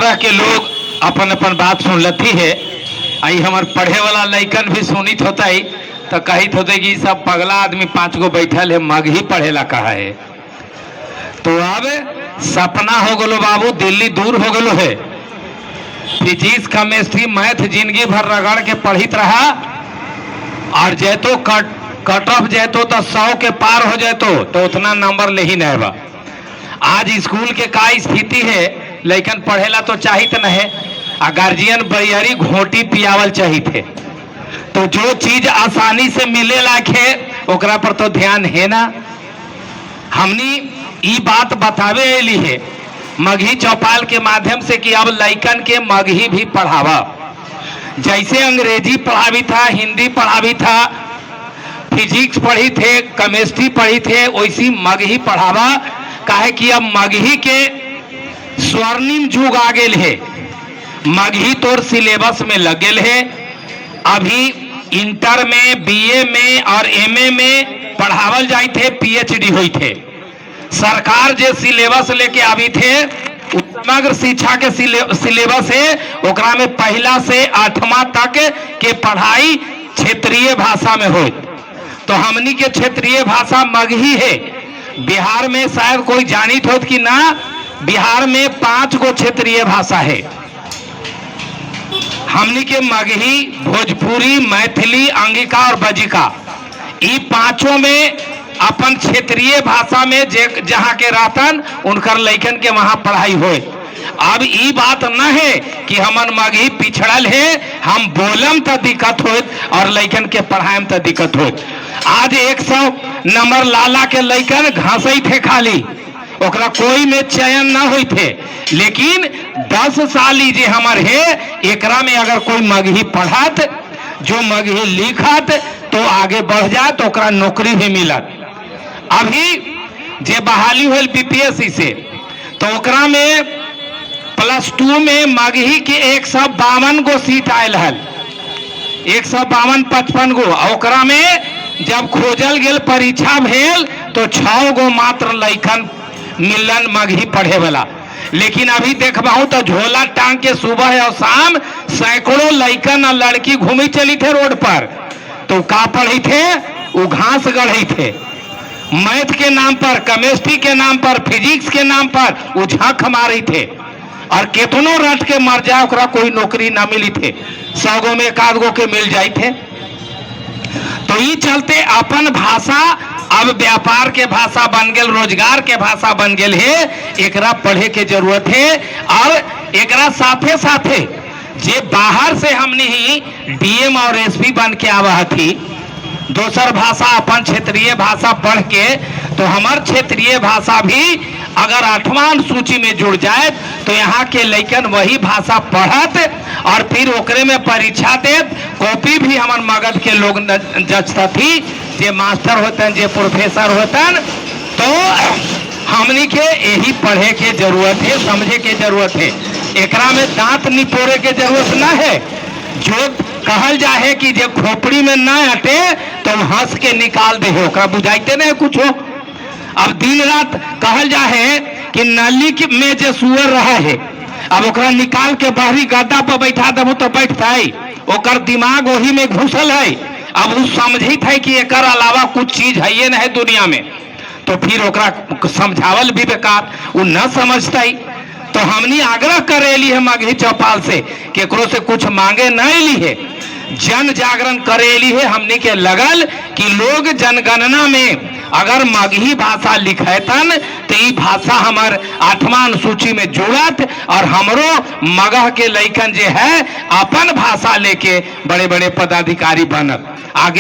तरह के लोग अपन अपन बात सुनलथी है। आई हमार पढ़े वाला लइकन भी सुनित होता है तो कहित होते कि सब पगला आदमी 5 गो बैठल है, मगही पढ़ेला कहा है। तो अब सपना हो गलो बाबू, दिल्ली दूर हो गलो है। फिजिक्स केमिस्ट्री मैथ जिंदगी भर रगड़ के पढ़ित रहा और जैतो कट कट ऑफ जैतो तो 100 के पार हो जैतो तो उतना नंबर ले ही नहीं बा। आज स्कूल के का स्थिति है, लेकिन पढ़ेला तो चाहित न है आ गार्जियन बरियारी घोटी पियावल चाहिए थे। तो जो चीज आसानी से मिले लायक है ओकरा पर तो ध्यान है ना। हमनी ई बात बतावे अली है मगही चौपाल के माध्यम से कि अब लइकन के मगही भी पढ़ावा। जैसे अंग्रेजी पढ़ावी था, हिंदी पढ़ावी था, फिजिक्स पढ़ी थे, केमिस्ट्री पढ़ी थे, वैसी मगही पढ़ावा। काहे कि अब मगही के स्वर्णिम युग आ गेल है। मगही तोर सिलेबस में लगेल है। अभी इंटर में, बीए में और एमए में पढ़ावल जाए थे, पीएचडी हुई थे। सरकार जे सिलेबस लेके आवी थे समग्र शिक्षा के सिलेबस है, ओकरा में पहला से 8वां तक के पढ़ाई क्षेत्रीय भाषा में हो। तो हमनी के क्षेत्रीय भाषा मगही है। बिहार में शायद कोई जानित होत कि ना, बिहार में 5 गो क्षेत्रीय भाषा है। हमनी के मगही, भोजपुरी, मैथिली, अंगिका और बजिका, ई पांचों में अपन क्षेत्रीय भाषा में जे जहाँ के रहतन उनकर लइकन के वहां पढ़ाई होए। अब ई बात न है कि हमन मगही पिछड़ल है, हम बोलम तो दिक्कत होत और लइकन के पढ़ाएम तो दिक्कत होत। आज 100 नंबर लाला के लइकन घासई थे खाली, ओकरा कोई में चयन न हुई थे। लेकिन 10 साल ई जे हमर है, एकरा में अगर कोई मगही पढ़त, जो मगही लिखत तो आगे बढ़ जात, तो ओकरा नौकरी भी मिलत। अभी जे बहाली होल बीपीएससी से तो ओकरा में +2 में मगही के 152 गो सीट आयल हल, 152-55 गो। आ ओकरा में जब खोजल गेल, परीक्षा भेल तो 6 गो मात्र लइकन मिलन मगही पढ़े वाला। लेकिन अभी देखबहू तो झोला टांग के सुबह और शाम सैकड़ों लइकन और लड़की घूमी चली थे रोड पर। तो का पढ़ी थे? वो घास गढ़ी थे। मैथ के नाम पर, केमिस्ट्री के नाम पर, फिजिक्स के नाम पर वो झांक मारी थे और केतनो रट के मर जाए ओकरा कोई नौकरी ना मिली थे। 100 गो में 1 आध गो के मिल जाई थे। तो ई चलते अपन भाषा अब व्यापार के भाषा बन गेल, रोजगार के भाषा बन गेल है। एकरा पढ़े के जरूरत है। और एकरा साथे साथे जे बाहर से हमने ही डीएम और एसपी बन के आवा हथी, दोसर भाषा अपन क्षेत्रीय भाषा पढ़ के, तो हमार क्षेत्रीय भाषा भी अगर 8वां अनुसूची में जुड़ जाए तो यहाँ के लइकन वही भाषा पढ़त और फिर ओकरे में परीक्षा देत। कॉपी भी हमार मगध के लोग जचती, जे मास्टर होतन, जे प्रोफेसर होतन। तो हमनी के यही पढ़े के जरूरत है, समझे के जरूरत है। एकरा में दांत निपोरे के जरूरत ना है। जो कहल जाए कि जब खोपड़ी में ना अटे तो हंस के निकाल दे, ओकरा बुझाइते नहीं कुछ हो। अब दिन रात कहल जाए कि नली में जो सुअर रहा है, अब ओकरा निकाल के बाहरी गद्दा पर बैठा देबो तो बैठता है, ओकर दिमाग वही में घुसल है। अब वो समझित है कि एकर अलावा कुछ चीज है ये नहीं दुनिया में, तो फिर ओकरा समझावल भी बेकार, वो न समझता। तो हमनी आग्रह करेली है मगही चौपाल से, केकरो से कुछ मांगे नहीं ली है, जन जागरण करेली है। हमनी के लगल कि लोग जनगणना में अगर मगही भाषा लिखेतन तो ई भाषा हमार 8वां अनुसूची में जुड़त और हमरो मगह के लइकन जे है अपन भाषा लेके बड़े बड़े पदाधिकारी बनत आगे।